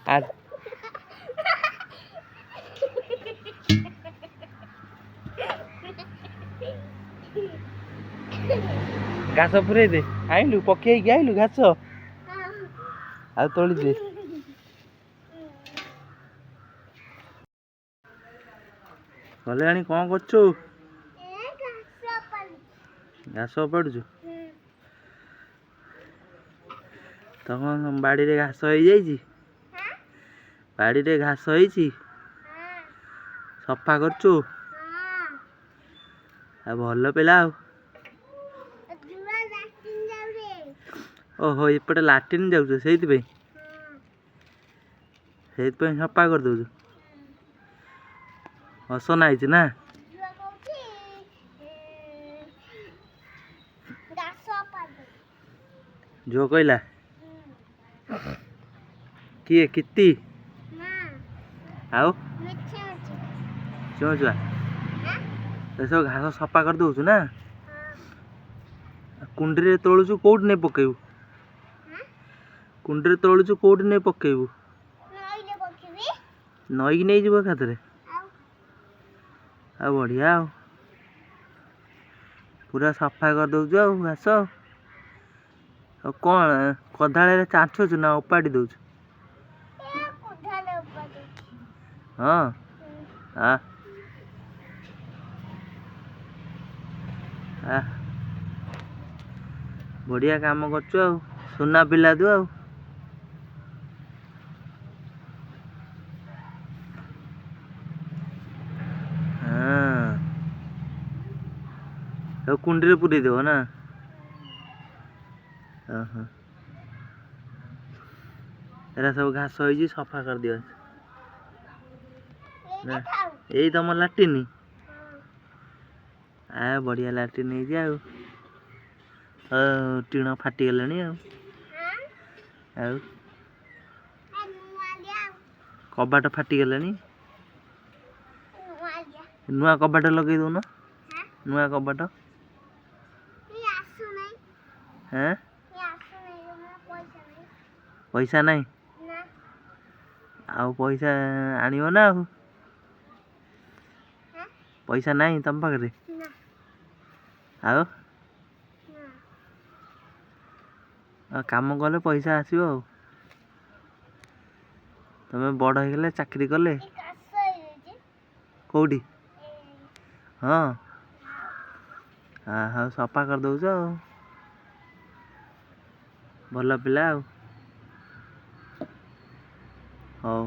ଆ ଘାସ ପୁରେଇ ଦେ। ଆଇଲୁ ପକେଇକି ଆଇଲୁ ଘାସ ଆଉ ତୋଳି ଦେ। କଲ୍ୟାଣୀ କଣ କରୁଛୁ? ଘାସ ଓପାଡୁଛୁ? ତମ ବାଡ଼ିରେ ଘାସ ହେଇଯାଇଛି? ବାଡ଼ିରେ ଘାସ ହେଇଛି, ସଫା କରୁଛୁ? ଆଉ ଭଲ ପିଲା। ଆଉ ଓହୋ, ଏପଟେ ଲାଟିନ୍ ଯାଉଛୁ, ସେଇଥିପାଇଁ ସେଇଥିପାଇଁ ସଫା କରିଦଉଛୁ। ଅସନା ହେଇଛି ନା? ଝୁଅ କହିଲା? କିଏ? କୀର୍ତ୍ତି? ଆଉ ଚୁଆ ଏସବୁ ଘାସ ସଫା କରିଦଉଛୁ ନା? କୁଣ୍ଡିରେ ତୋଳୁଛୁ, କୋଉଠି ନେଇ ପକେଇବୁ? କୁଣ୍ଡିରେ ତୋଳୁଛୁ, କୋଉଠି ନେଇ ପକେଇବୁ? ନଈକି ନେଇଯିବ ଏକାଥରେ। ଆଉ ବଢ଼ିଆ, ଆଉ ପୁରା ସଫା କରିଦଉଛୁ ଆଉ ଘାସ। ଆଉ କ'ଣ କୋଦାଳରେ ଚାଞ୍ଚୁଛୁ ନା ଓପାଡ଼ି ଦଉଛୁ? ହଁ, ଆ ବଢ଼ିଆ କାମ କରୁଛୁ ଆଉ, ସୁନା ପିଲା ତୁ। ଆଉ ହଁ, ଆଉ କୁଣ୍ଡିରେ ପୁରେଇ ଦେବ ନା? ଓହୋ, ଏରା ସବୁ ଘାସ ହେଇଛି, ସଫା କରିଦିଅ ନା। ଏଇ ତମ ଲାଟିନି? ଆ ବଢ଼ିଆ ଲାଟିନ୍ ହେଇଛି। ଆଉ ଟିଣ ଫାଟିଗଲାଣି। ଆଉ ଆଉ କବାଟ ଫାଟିଗଲାଣି, ନୂଆ କବାଟ ଲଗେଇ ଦଉନ। ନୂଆ କବାଟ। ହେଁ, ପଇସା ନାହିଁ? ଆଉ ପଇସା ଆଣିବ ନା? ଆଉ ପଇସା ନାହିଁ ତମ ପାଖରେ? ଆଉ କାମ କଲେ ପଇସା ଆସିବ। ଆଉ ତମେ ବଡ଼ ହେଇଗଲେ ଚାକିରି କଲେ କୋଉଠି? ହଁ, ହଉ, ସଫା କରିଦଉଛ ଆଉ, ଭଲ ପିଲା। ଆଉ ହଉ।